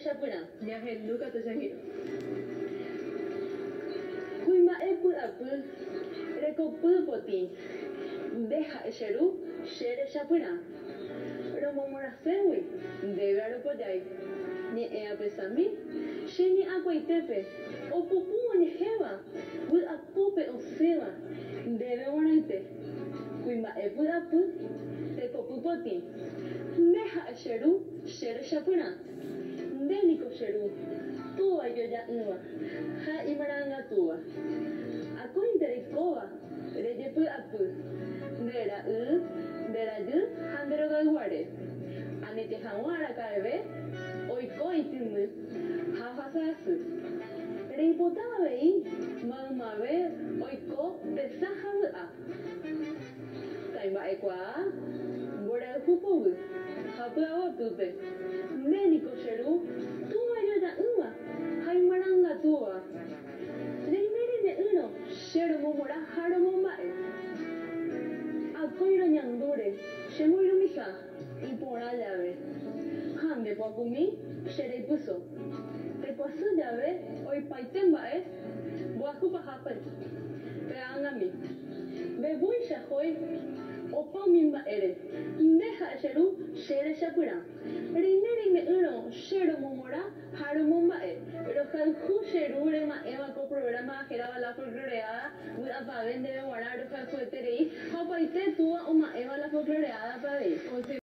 rechapyrã. Ñahendu katu che angirũ. Kuimba'e py'apy, rekopy potĩ, nde ha'e che ru, che rechapyrã. Romomorãségui ndéve aropojái. Ñe'ẽ apesami, che ñe'ãkuaitépe, opupu oñehẽva, vy'apópe osẽva, ndéve g̃uarãite. Kuimba'e py'apy, tekopy potĩ, nde ha'e che ru, che rechapyrã. Nde niko che ru, túva ijoja'ỹva ha imarangatúva. Akóinte reikóva rejepy'apy nde ra'y, nde rajy ha nde rogayguáre, anete hag̃ua araka'eve oiko itĩndy ha ohasa asy. Reipota avei maymave oiko tesã ha vy'a. Taimba'ekuaa mborayhu poguy ha py'aguapýpe. Nde niko che ru, túva ijoja'ỹva ha imarangatúva. Reime reme'ỹrõ che romomorã ha romomba'e. Akói roñandúre che moirũmiha iporã jave. Ha nde poakumi che reipyso. Tekoasy jave oipaite mba'e mboahu pahápe pe ág̃ami. Vevúicha hói opa umi mba'ére. Nde ha'e che ru che rechapyrã. Reime reime'ỹrõ che romomorã ha romomba'e. Rohayhu che ru rema'ẽva ko programa hérava La Folcloreada, vy'apavẽ ndéve g̃uarã rohayhueterei ha opaite túva oma'ẽva La Folcloreada-pe avei.